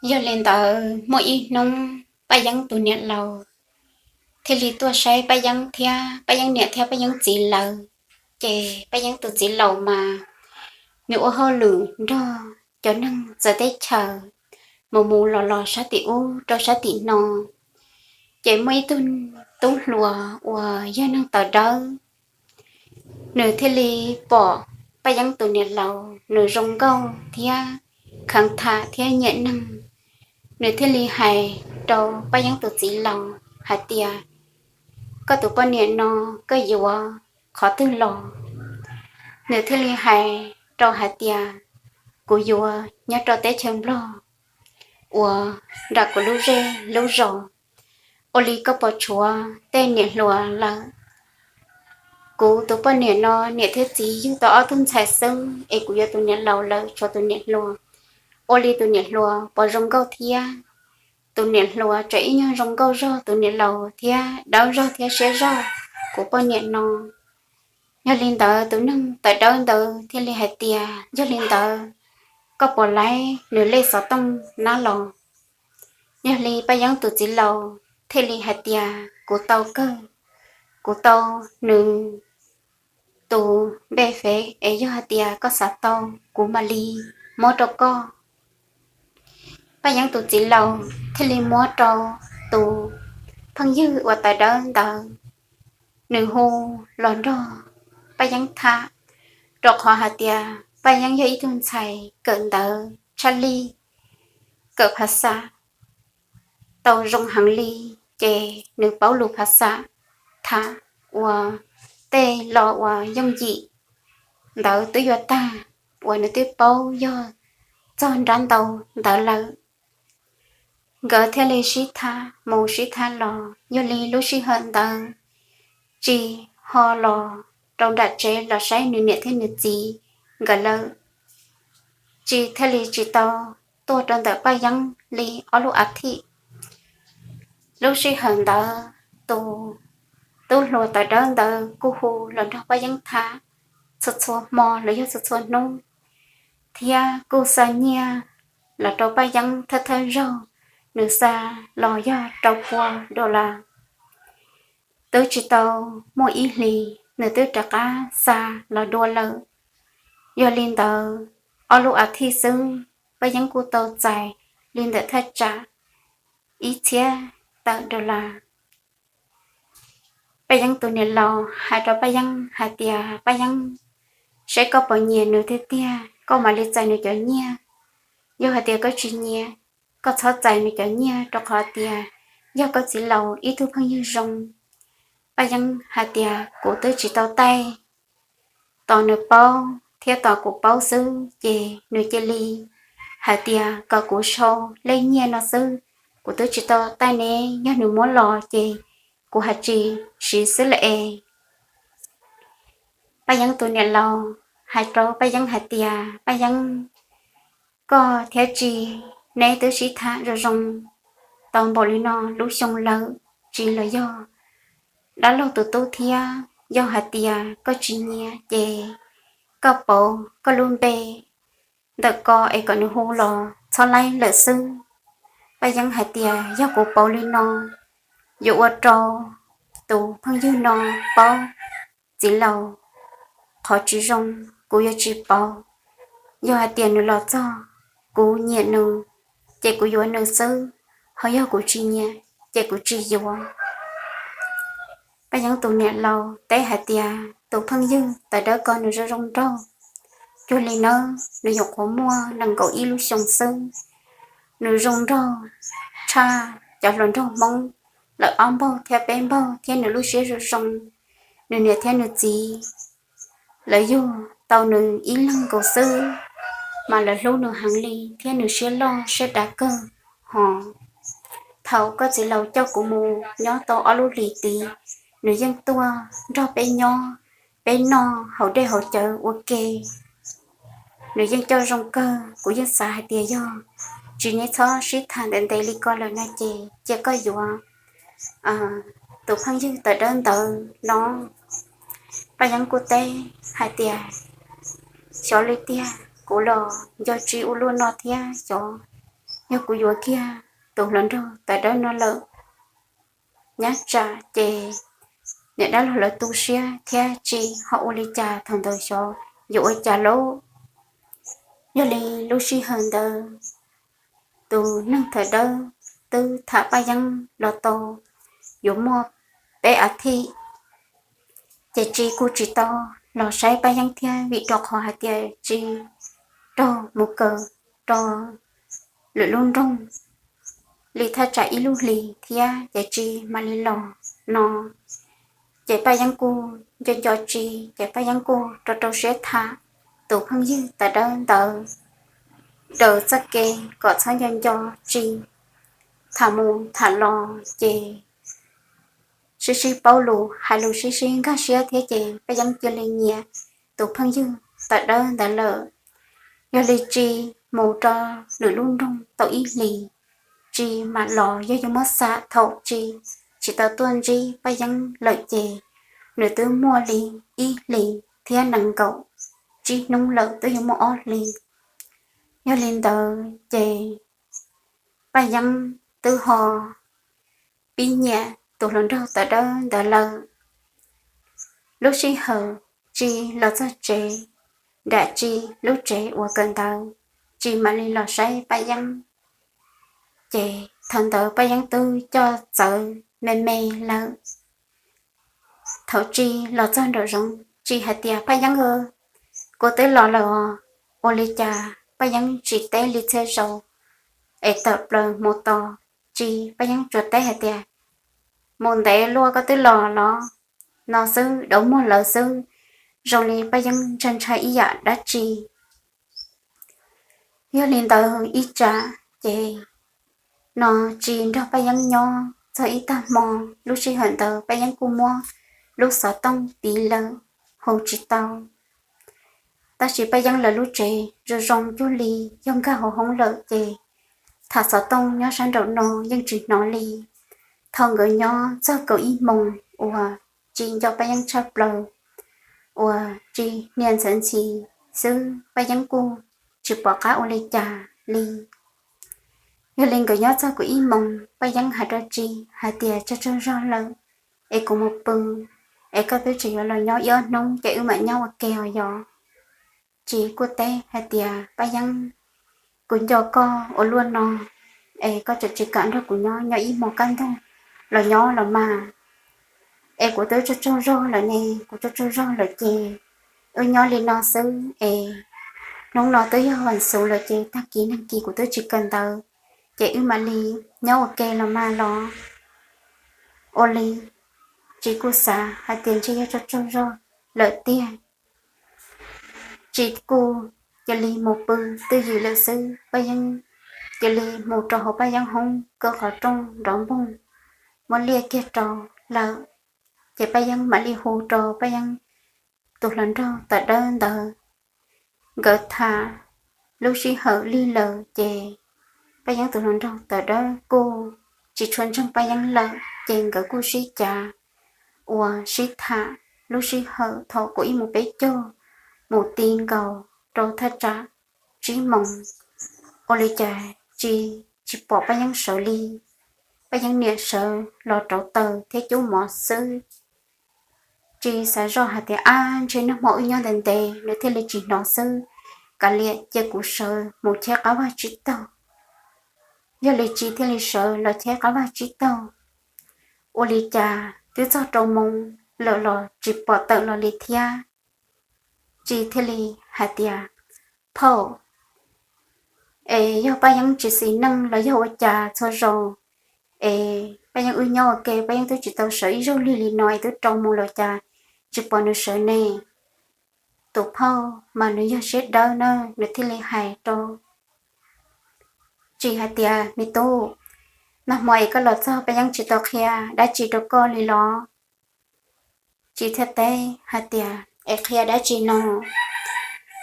Yog li ntawd muaj ib hnub Paj Yeeb tus niam laus thiaj li tuaj saib Paj Yeeb thiab Paj Yeeb niam thiab Paj Yeeb txiv lawv. Ces Paj Yeeb tus txiv laus mas nws ua hauj lwm nrog cov neeg txawv teb chaws mus mus los los sab tim ub rau sab tim no. Ces muaj ib tug tub hluas uas yog neeg tawv dawb, nws thiaj li pom Paj Yeeb tus niam laus nws zoo nkauj thiab kheev tham thiab nyiam neeg. Nws thiaj li hais rau Paj Yeeb tus txiv laus hais tias, koj tus poj niam no koj yuav qhov twg los? Nws thiaj li hais rau hais tias, kuv yuav nyob rau teb chaws Nplog uas nram kuv lub zej lub zos, ua li koj puas tshuav tej niam hluas lawm? Kuv tus poj niam no niam thiab txiv yug tau ob tug ntxhais xwb es kuv yuav tus niam laus lawm tshuav tus niam hluas. Ua li tus niam hluas puas zoo nkauj thiab? Tus niam hluas tseem ib nyuag zoo nkauj zog tus niam laus thiab dawb zog thiab siab zog kuv poj niam no. Yog li ntawd tus neeg tawv dawb ntawd thiaj li hais tias, yog li ntawd koj puas laib nws lej xov tooj nab los? Yog li Paj Yeeb tus txiv laus thiaj li hais tias, kuv tau kawg, kuv tau nws tus npe fev es yog hais tias koj xav tau kuv mam li muab rau koj. Paj Yeeb tus txiv laus thiaj li muab rau tus phooj ywg uas tawv dawb ntawd, nws hu los nrog Paj Yeeb tham, rau qhov hais tias Paj Yeeb yog ib tug ntxhais kawm ntawv tshaj lij, kawm phav xam tau zoo heev li, ces nws paub lus phav xam tham uas tej lo uas yooj yim ntawd twb yuav tag, uas nws twb paub yog txog nrab ntau ntawd lawm. Nkawd thiaj li sib tham mus sib tham los, yog li lub sij hawm ntawd Tsis ho los rau nram tsev los saib nws niam thiab nws txiv nkawd lawm. Tsis thiaj li tsis tau tuaj rau ntawm Paj Yeeb li ob lub a thij. Lub sij hawm ntawd tus tub hluas tawv dawb ntawd kuj hu los nrog Paj Yeeb tham txhua txhua hmo los yog txhua txhua hnub, thiab kuj xa nyiaj los rau Paj Yeeb thawj thawj zaug, nws xa los yog rau pua dollar. Twb tsis tau muaj ib hlis nws twb rov qab xa los dua lawm. Yog li ntawd, ob lub a thij xwb, Paj Yeeb kuj tau txais li ntawm thaj tsam ib txhiab tawm dollar. Paj Yeeb tus niam laus hais rau Paj Yeeb hais tias, Paj Yeeb, saib koj puas nyiam nws tiag tiag koj mam li txais nws cov nyiaj. Yog hais tias koj tsis nyiam, koj txhob txais nws cov nyiaj rau qhov tias yog koj txiv laus ib tug phooj ywg zoo. Paj Yeeb hais tias, kuv twb tsis tau taij tos nws paub thiab tos kuv paub xwb ces nws cia li hais tias kom kuv sau lej nyiaj no xwb. Kuv twb tsis tau taij ne, yog nws muab los ces kuv hais tsis siv xwb lawm es. Paj Yeeb tus niam laus hais rau Paj Yeeb hais tias, Paj Yeeb, koj thiab Tsis, neb twb sib tham zoo zoo tau npaum li no lub xyoo lawm, Tsis los yog dab laug tus tub thiab. Yog hais tias koj tsis nyiam ces koj pauv koj lub npe ntawm ko es kom nws hu los txhob laib lawm xwb. Paj Yeeb hais tias, yog kuv pauv li no yuav ua rau tus phooj ywg no paub txiv laus qhov tsis zoo, kuv yuav tsis pauv. Yog hais tias nws los txog, kuv nyiam nws ces kuv yuav nws xwb, ho yog kuv tsis nyiam ces kuv tsis yuav. Paj Yeeb tus niam laus teb hais tias, tus phooj ywg tawv dawb ko nws zoo zoo nraug, cuag li nawb nws nyuam qhuav muaj nees nkaum ib lub xyoo xwb. Nws zoo nraug tshaj cov hluas nraug Hmoob lawm ob npaug thiab peb npaug thiab nws lub siab zoo zoo. Nws niam thiab nws txiv lawv yug tau nws ib leeg nkaus xwb, mas lawv hlub nws heev li thiab nws siab loj siab dav kawg. Hos thaum koj txiv laus coj kuv mus nyob tau ob lub hlis tid, nws yeej tuaj nrog peb nyob, peb noj haus dej haus cawv ua ke. Nws yeej coj zoo kawg, kuv yeej xav hais tias yog Tsis neb txhob sib tham ntev ntev li ko lawm no ces cia koj yuav tus phooj ywg tawv dawb ntawd no. Paj Yeeb kuj teb hais tias, xyov li tiag, kuv los nco Tsis ua luaj no thiab xyov. yog kuv yuav kiag tus hluas nraug tawv dawb no lawm. Nyab tsam ces niam dab laug lawv tu siab thiab tsis ho ua li cas, thaum ntawd xyov yuav ua cas lauj. Yog li lub sij hawm ntawd tus neeg tawv dawb twb tham Paj Yeeb los tau yuav muaj peb a thiv, ces Tsis kuj tsis tau los saib Paj Yeeb thiab, vim rau qhov hais tias Tsis raug mus kawm rau lwm lub nroog li thaj tsam ib lub hlis thiab ces Tsis mam li los no. Ces Paj Yeeb kuj nco nco Tsis, ces Paj Yeeb kuj rau rau siab tham tus phooj ywg tawv dawb ntawd raws txoj kev kom txhob nco nco Tsis. Tham mus tham los ces sib sib paub lus, hais lus sib sib nkag siab thiab ces Paj Yeeb cia li nyiam tus phooj ywg tawv dawb ntawd lawm. Yog li Tsis mus rau lwm lub nroog tau ib hlis, Tsis mam los. Yog yuav muab xam thaum Tsis tsis tau tuaj ntsib Paj Yeeb lawm ces nws twb muaj li ib hlis thiab nees nkaum tsib hnub lawm, twb yuav muaj ob hlis. Yog li ntawd ces Paj Yeeb twb ho pib nyiam tus hluas nraug tawv dawb ntawd lawm. Lub sij hawm Tsis los txog tsev, nram Tsis lub tsev uas kawm ntawv, Tsis mam li los saib Paj Yeeb. Ces thaum ntawd Paj Yeeb twb coj txawv me me lawm. Thaum Tsis los txog nraum zoov, Tsis hais tias, Paj Yeeb, kuv twb los lawm os. Ua li cas Paj Yeeb tsis teb li txhia zaus es tawm plaws mus tos Tsis, Paj Yeeb tsuas teb hais tias, Mus ntev luaj, koj twb los los? No xwb, dawb muag lawv xwb, zoo li Paj Yeeb ntshai ntshai ib yam dab tsi. Yog li ntawd ib tsam ces no Tsis nrog Paj Yeeb nyob txog ib tag hmo. Lub sij hawm ntawd Paj Yeeb kuj muab lub xov tooj tiv lawm, hu tsis tau. Tab sis Paj Yeeb lawv lub tsev zoo zoo cuag li yog nkag hauv hoob lawm ces tham xov tooj nyob sab nraum no yeej tsis hnov li. Thaum nkawd nyob txog kaum ib moos uas Tsis nco Paj Yeeb tshaj plaws, uas Tsis hnia ntxhawv ntxhi xwb, Paj Yeeb kuj tsis pom qab ua li cas li. Yog li nkawd nyob txog kaum ib moos, Paj Yeeb hais rau Tsis hais tias, Tsaug tsaug zog lawm es kuv mus pw, es koj twb tseem yuav los nyob ib ob hnub ces wb mam nyob ua ke os yom. Tsis kuj teb hais tias, Paj Yeeb, kuv nco koj ua luaj no es koj tseem tsis kam nrog kuv nyob, nyob ib hmo kaj ntug los nyob los mas. Es kuv twb tsaug tsaug zog lawm ne, kuv tsaug tsaug zog lawm ces wb nyob li no xwb es hnub no twb yog vas xuv lawm ces tag kis nag kis kuv twb tsis kawm ntawv, ces wb mam li nyob ua ke los mas los. Ua li Tsis kuj xav hais tias ntshe yog tsaug tsaug zog lawm tiag. Tsis kuj cia li mus pw twj ywm lawm xwb. Paj Yeeb cia li mus rau hauv Paj Yeeb hoob kaw qhov rooj nrov npoog, muab liaj kiag rau lawm. Ces Paj Yeeb mam li hu rau Paj Yeeb tus hluas nraug tawv dawb ntawd. Nkawd tham lub sij hawm lig lawm ces Paj Yeeb tus hluas nraug tawv dawb kuj tsis tshua ntseeg Paj Yeeb lawm ces nkawd kuj sib cav uas sib tham lub sij hawm thaum kaum ib moos peb caug mus ti nkaus rau thaj tsam tsib moos. Ua li cas Tsis tsis pom Paj Yeeb sawv li. Paj Yeeb niam sawv los rauv taws thiab cub mov xwb. Tsis xav zoj hais tias, Ab, ntshe nag hmo wb nyob ntev ntev nws thiaj li tsis hnov xwb. Kav liam, cia kuv sawv mus cheb qab vaj tsib taug. Yog li Tsis thiaj li sawv los cheb qab vaj tsib taug. Ua li cas twb txog rau moos lawm los tsis pom tawm los li thiab. Tsis thiaj li hais tias, Phauj, es yog Paj Yeeb tsis xis neej los yog ua cas txhua zaus es Paj Yeeb wb nyob ua ke, Paj Yeeb twb tsis tau sawv ib zaug lig li no es twb rau moos lawm cas tsis pom nws sawv ne? Tus phauj mas nws yog siab dawb na, nws thiaj li hais rau Tsis hais tias, Me tub, nag hmo es koj los txog Paj Yeeb tsis tau qhia dab tsi rau koj li los? Tsis thiaj teb hais tias, Es qhia dab tsi no?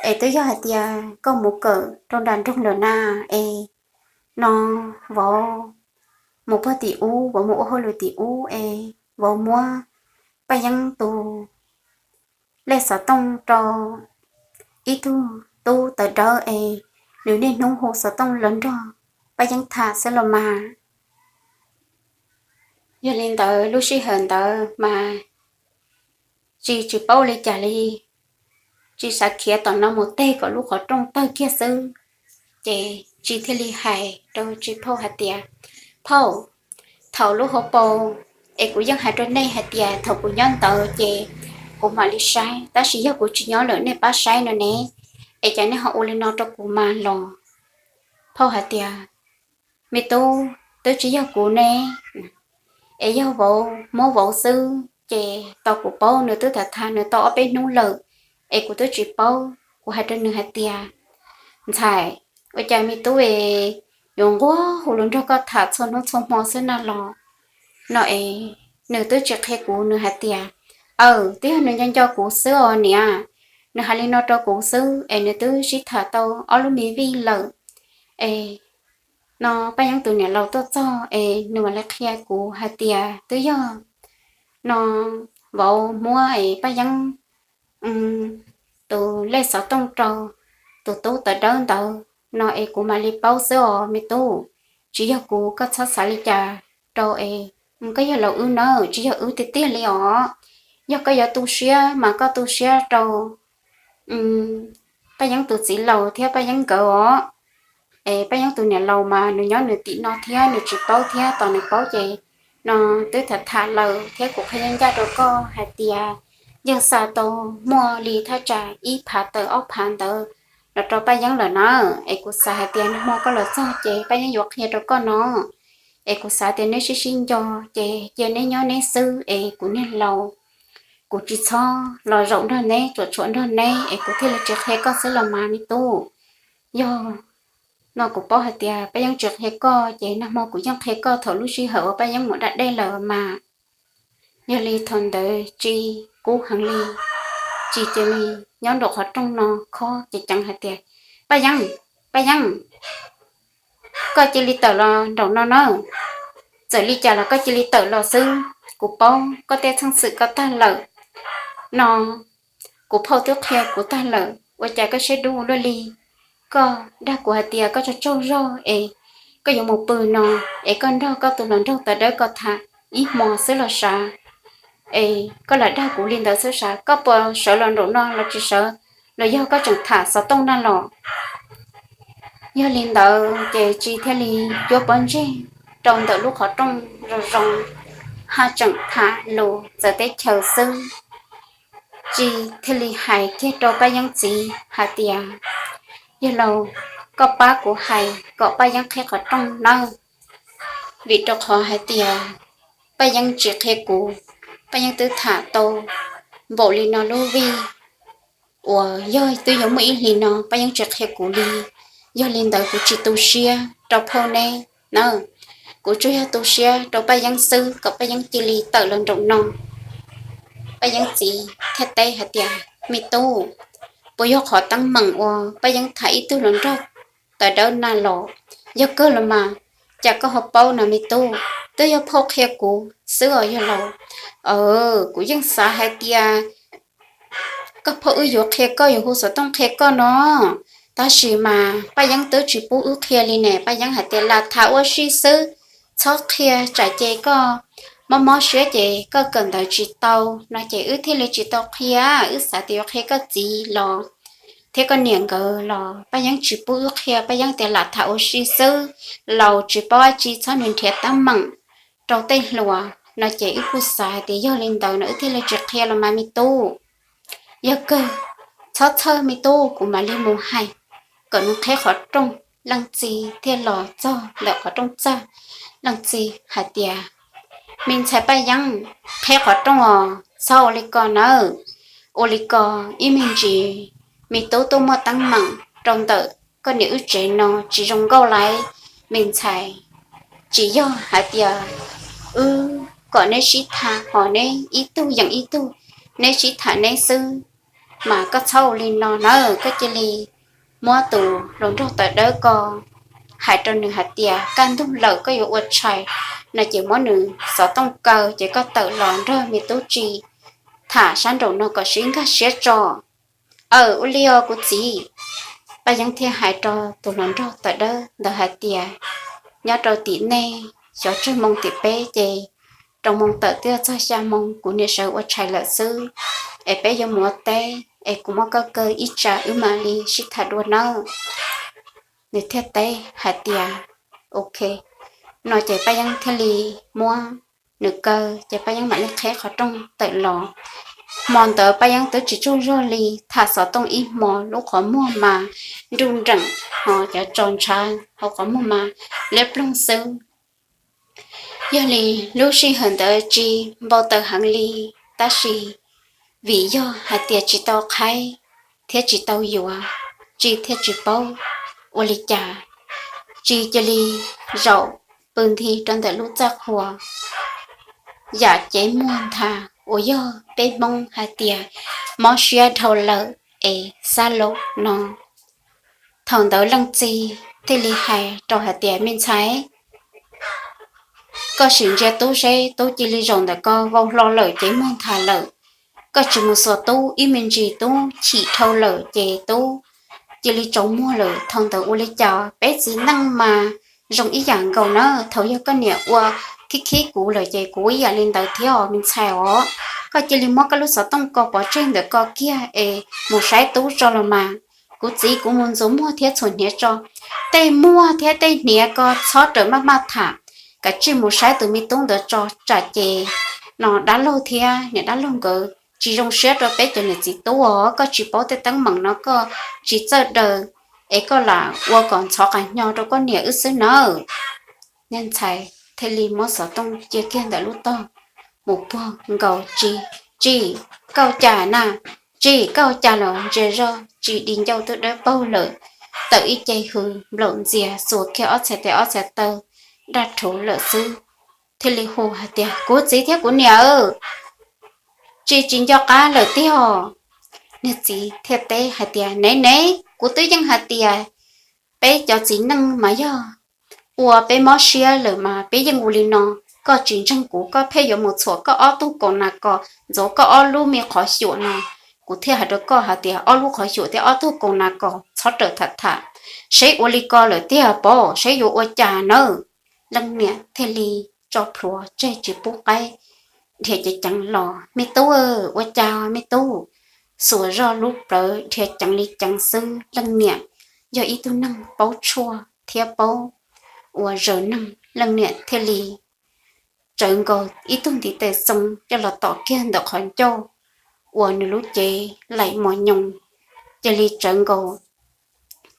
Es twb yog hais tias koj mus kawm rau nram nroog lawm na, es no vauv mus pog tim ub, vauv mus ua hauj lwm tim ub es vauv muab Paj Yeeb tus lej xov tooj rau ib tug tub tawv dawb es nws niaj hnub hu xov tooj los nrog Paj Yeeb tham xwb los mas. Yog li ntawd lub sij hawm ntawd mas Tsis tsis paub li cas li, Tsis xav khiav tom no mus teg kom lub qhov rooj tawg kiag xwb. Ces Tsis thiaj li hais rau Tsis phauj hais tias, Phauj, thaum lub hauv paus es kuv yeej hais rau nej hais tias thaum kuv nyob ntawd ces kuv mam li saib, tab sis yog kuv tsis nyob lawm nej pab saib no ne, es cas nej ho ua li no rau kuv mas los? Phauj hais tias, Me tub, twb tsis yog kuv ne, es yog vauv muab vauv xwb ces tau kuv paub nws twb tham tham nws tau ob peb hnub lawm, es kuv twb tsis paub. Kuv hais rau nws hais tias, Ntxhais, ua cas me tub es yuav nquag hu lus nrog koj tham txhua hnub txhua hmo xwb na los? No es nws twb tsis qhia kuv, nws hais tias, Aw, twb yog nws nco nco kuv xwb os niam, nws hais li no rau kuv xwb es nws twb sib tham tau ob lub me vij lawm. Es no Paj Yeeb tus niam laus tuaj txog es nws mam li qhia kuv hais tias twb yog no vauv muab es Paj Yeeb tus lej xov tooj rau tus tub tawv dawb ntawd no es kuv mam li paub xwb os me tub. Tsis yog kuv, koj txhob xav li cas rau es koj yog laus wb nawb, tsis yog wb tiag tiag li os. Yog koj yuav tu siab mas koj tu siab rau Paj Yeeb tus txiv laus thiab Paj Yeeb nkawd os. Es Paj Yeeb tus niam laus mas nws nyob nws tim no thiab nws tsis paub thiab, tos nws paub ces no twb tham tham lawm thiab kuv qhia ncaj ncaj rau koj hais tias yeej xa tau muaj li thaj tsam ib phav tawm ob phav ntawd los rau Paj Yeeb lawm na. Es kuv xav hais tias nag hmo koj los txog ces Paj Yeeb yuav qhia rau koj no. Es kuv xav tias neb sib sib nco ces cia neb nyob neb xwb es kuv niag laus, kuv tsis txhob los zaum nrog neb, tsuam tshuam nrog neb es kuv thiaj li tsis qhia koj xwb los mas me tub. Yog no kuv paub hais tias Paj Yeeb tsis qhia koj ces nag hmo kuv yeej qhia koj thaum lub sij hawm uas Paj Yeeb mus da dej lawm mas. Yog li thaum ntawd Tsis kub heev li, Tsis cia li nyob nraum qhov rooj no khob ceev ceev hais tias, Paj Yeeb, Paj Yeeb, koj cia li tawm los nraum no na. Txawm li cas los koj cia li tawm los xwb, kuv paub koj tej txheej xwm koj tag lawm no. Kuv phauj twb qhia kuv tag lawm, ua cas koj siab dub ua luaj li? Koj dag kuv hais tias koj tsaug tsaug zog es koj yuav mus pw no, es koj nrog koj tus hluas nraug tawv dawb ko tham ib hmo xwb los sav, es koj lam dag kuv li ntawd xwb sav. Koj puas sawv los nraum no los tsis sawv, los yog koj tseem tham xov tooj na los? Yog li ntawd ces Tsis thiaj li cuab pob ntseg rau ntawm lub qhov rooj zoo zoo, haj tseem tham lus txawv teb chaws xwb. Tsis thiaj li hais kiag rau Paj Yeeb txiv hais tias, Yawg laus, koj pab kuv hais kom Paj Yeeb qhib qhov rooj nawb, vim rau qhov hais tias Paj Yeeb tsis qhia kuv, Paj Yeeb twb tham tau npaum li no lub vij uas yog twb yuav muaj ib hlis no Paj Yeeb tsis qhia kuv li. Yog li ntawd kuv tsis tu siab rau phauj neb na, kuv tsuas yog tu siab rau Paj Yeeb xwb, kom Paj Yeeb cia li tawm los nraum no. Paj Yeeb txiv thiaj teb hais tias, Me tub, puas yog qhov teeb meem uas Paj Yeeb tham ib tug hluas nraug tawv dawb na los? Yog kawg los mas, cas koj ho paub no me tub? Twb yog phauj qhia kuv xwb os yawg laus. Kuv yeej xav hais tias koj phauj wb yuav qhia koj, yuav hu xov tooj qhia koj no, tab sis mas Paj Yeeb twb tsis pub wb qhia li ne. Paj Yeeb hais tias lam tham ua si xwb, txhob qhia tsam ces koj mob mob siab ces koj kawm ntawv tsis tau no ces wb thiaj li tsis tau qhia. Wb xav tias yuav qhia koj txiv los thiab koj niam nkawd los Paj Yeeb tsis pub wb qhia, Paj Yeeb tias lam tham ua si xwb, laus tsis paub dab tsi, txhob nrhiav teeb meem rau tej hluas no ces wb kuj xav hais tias yog li ntawd no wb thiaj li tsis qhia los mas me tub. Yog kawg, txhob txhawj me tub, kuv mam li mus hais kom nws qhib qhov rooj. Leej txiv thiaj los txog ntawm qhov rooj txaj, leej txiv hais tias, Me ntxhais Paj Yeeb, qhib qhov rooj os, txhob ua li ko nawb. Ua li ko ib me ntsis me tub tuaj muaj teeb meem rau ntawm koj niam wb tsev no tsis zoo nkauj lauj. Me ntxhais, tsis yog hais tias wb kom neb sib tham hos neb ib tug yeem ib tug, neb sib tham neb xwb, mas koj txhob ua li no nawb. Koj cia li muab tus hluas nraug tawv dawb ko hais rau nws hais tias kaj ntug lawm koj yuav ua tshais no ces muab nws xov tooj kaw ces koj tawm los nrog me tub Tsis tham sab nraum no kom sib nkag siab tso. Aw, ua li os kuv txiv. Paj Yeeb thiaj hais rau tus hluas nraug tawv dawb ntawd hais tias, nyob rau tim nej, xyov tsawg moo tim peb ces rau moo tawm twb txog xya moo, kuv niam sawv ua tshais lawm xwb, es peb yuav mus ua teb es kuv muab koj kaw ib tsam wb mam li sib tham dua nawb. Nws thiaj teb hais tias, Ok. No ces Paj Yeeb thiaj li muab nws kaw ces Paj Yeeb mam li qheb qhov rooj tawm los. Hmo ntawd Paj Yeeb twb tsis tsaug zog li, tham xov tooj ib hmo, lub qhov muag mas nruj nreem, ho cov tso ntshav hauv qhov muag mas liab ploog xwb. Yog li lub sij hawm ntawd Tsis npau taws heev li, tab sis vim yog hais tias tsis tau qhaib thiab tsis tau yuav, Tsis thiaj tsis paub ua li cas. Tsis cia li zaum pw nthi rau ntawm lub txaj qhua, yam cev muag nthav uas yog peb Hmoob hais tias mob siab dhau lawm es xab laum no. Thaum ntawd leej txiv thiaj li hais rau hais tias, Me ntxhais, koj sim ntsia tub seb tub cia li zaum ntawm ko vau hlo lawm ces muag nthav lawm. Koj tsis mus xuas tub ib me ntsis tub chim dhau lawm ces tub cia li tsaus muag lawm. Thaum ntawd ua li cas peb txiv neej mas zoo ib yam nkaus na. Thaum yog koj niam ua khib khib kuv lawm ces kuv ua ib yam li ntawd thiab os me ntxhais os. Koj cia li muab koj lub xov tooj ko pov tseg ntawm ko kiag es mus saib tub tso los mas. Kuv txiv, kuv mus ntxuav muag thiab txhuam hniav tso. Tej muag thiab tej hniav ko txhob rawm maj maj tham, kav tsij mus saib tus me tub ntawd tso, tsam ces no dab laug thiab niam dab laug nkawd tsis zoo siab rau peb cov niam txiv tub os. Koj tsis paub tej teeb meem no koj tsis txawj daws, es koj lam ua kom ntxhov qas hnyo rau koj niam wb xwb nawb. Niag ntxhais thiaj li muab xov tooj cia kiag ntawm lub tog mus puag nkaus Tsis. Tsis, koj ua cas na? Tsis, koj ua cas los? Ntsia zoj Tsis di ncauj twb dawb paug lawm, tawm ib ce hws nplaum ntxias, xuas kiag ob txhais tes ob txhais taw daj rhuv lawm xwb. Thiaj li hu hais tias, Kuv txiv thiab kuv niam, Tsis tsis nco qab lawm tiag. Niag txiv thiaj teb hais tias, Nev nev, kuv twb yeej hais tias peb cov txiv neej mas yog ua peb mob siab lawm mas peb yeej ua li no. Koj tsis ntseeg kuv, koj pheej yuav mus txhuam koj ob tug kaus nas kos, ntxuav koj ob lub me qhov xyuam no. Kuv thiaj hais rau koj hais tias ob lub qhov xyuam thiab ob tug kaus nas kos txhob rawm tham tham. Seb ua li ko lawm tiag pob, seb yuav ua cas nawb. Leej niam thiaj li tso plhuav tseg tsis pub qaib, dhia ceev ceev los, Me tub, ua cas me tub? Xuas zog lub plawv dhia ceev li ceev xwb. Leej niam yog ib tug neeg paub tshuaj thiab paub ua zaws neeg, leej niam thiaj li tsawv nkaus ib tug ntiv tes xoo coj los tom kiag ntawm qhov ncauj uas nws lub cev laim mos nyoos, cia li tsawv nkaus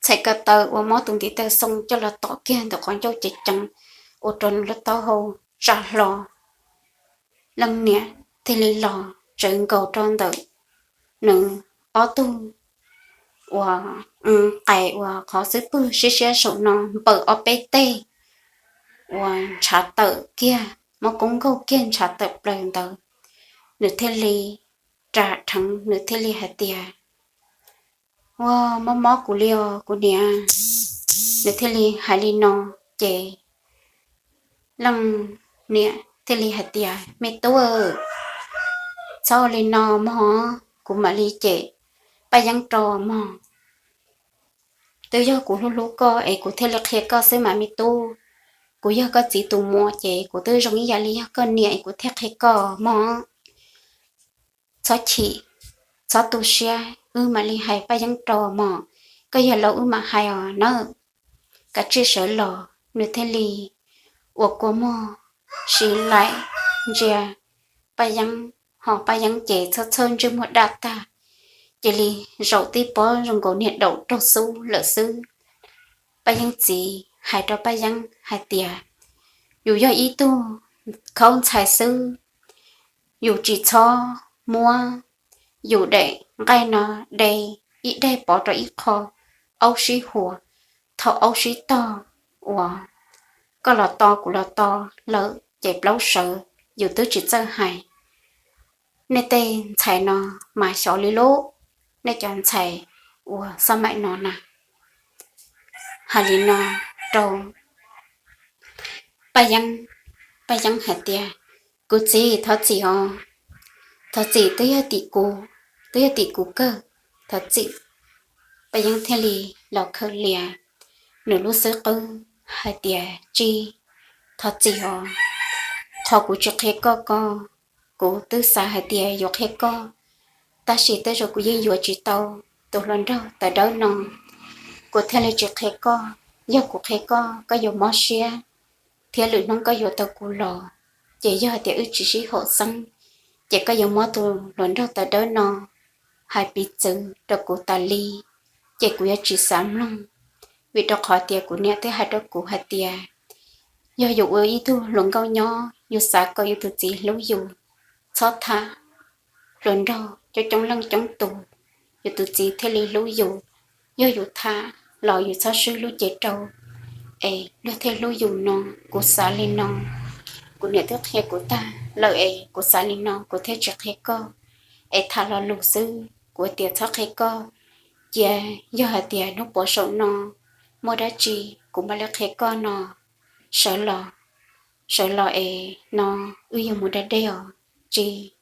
txhais ko taw uas muab tus ntiv tes xoo coj los tom kiag ntawm qhov ncauj ceev ceev, ua rau nws lub taub hau tsa hlo. Leej niam thiaj li los tsawv nkaus rau ntawm nws ob tug uas qais uas qhov xub pwg siab siab saum no npawm ob peb teg uas ntshav tawm kiag, muab koob nkaug kiag ntshav tawm plaws ntawd. Nws thiaj li ras dheev, nws thiaj li hais tias, Ua, mob mob kuv li os kuv niam. Nws thiaj li hais li no, ces leej niam thiaj li hais tias, Me tub, txhob ua li no mog, kuv mam li cem Paj Yeeb rau mog. Twb yog kuv hlub hlub koj es kuv thiaj li qhia koj xwb mas me tub. Kuv yog koj txiv tus muam ces kuv twb zoo ib yam li yog koj niam es kuv thiaj qhia koj mog. Txhob chim, txhob tu siab, wb mam li hais Paj Yeeb rau mog. Koj yog laus wb mam hais os nawb. Kav tsij sawv los. Nws thiaj li ua kua muag si laim ntsia Paj Yeeb, ho Paj Yeeb ces txhawj txhawj ntsej muag daj tag, cia li zaum tib pob zoo nkaus niag daum raug xub lawm xwb. Paj Yeeb txiv hais rau Paj Yeeb hais tias, Yus yog ib tug khaub ntxhais xwb, yus tsis txhob muab yus daim nqaij no de ib daig pov rau ib qho, aub sib huas, thaum aub sib tog uas koj los to kuv los to lawm ces plaub sawv, yus twb tsis txawj hais. Nej tej ntxhais no mas xyov li lub, nej cov ntxhais uas xab maim no na. Hais li no rau Paj Yeeb, Paj Yeeb hais tias, Kuv txiv, thov txim os, thov txim, twb yog tim kuv, twb yog tim kuv kawg, thov txim. Paj Yeeb thiaj li los khaws lias nws lub xub qwb, hais tias, Tsis, thov txim os, qhov kuv tsis qhia koj ko, kuv twb xav hais tias yuav qhia koj, tab sis tej zaum kuv yeej yuav tsis tau tus hluas nraug tawv dawb no, kuv thiaj li tsis qhia koj. Yog kuv qhia koj, koj yuav mob siab, thiab lwm hnub koj yuav tau kuv los, ces yog hais tias wb tsis sib haum xeeb, ces koj yuav muab tus hluas nraug tawv dawb no hais piv txwv rau kuv tas li, ces kuv yuav tsis xav mloog. Vim rau qhov tias kuv niam twb hais rau kuv hais tias, yog yus ua ib tug hluas nkauj nyob, yus xav kom yus tus txiv hlub yus, txhob tham hluas nraug coob coob leej coob tus, yus tus txiv thiaj li hlub yus. Yog yus tham los yus txhob swb lub cev rau, es luag thiaj hlub yus no. Kuv xav li no, kuv niam twb qhia kuv tag lawm es kuv xav li no kuv thiaj tsis qhia koj, es tham lo lus xwb, kuv tias txhob qhia koj. Cia, yog hais tias hnub puav saum no muaj dab tsi, kuv mam li qhia koj no. Sawv los, sawv los es no wb yuav mus da dej os, Tsis.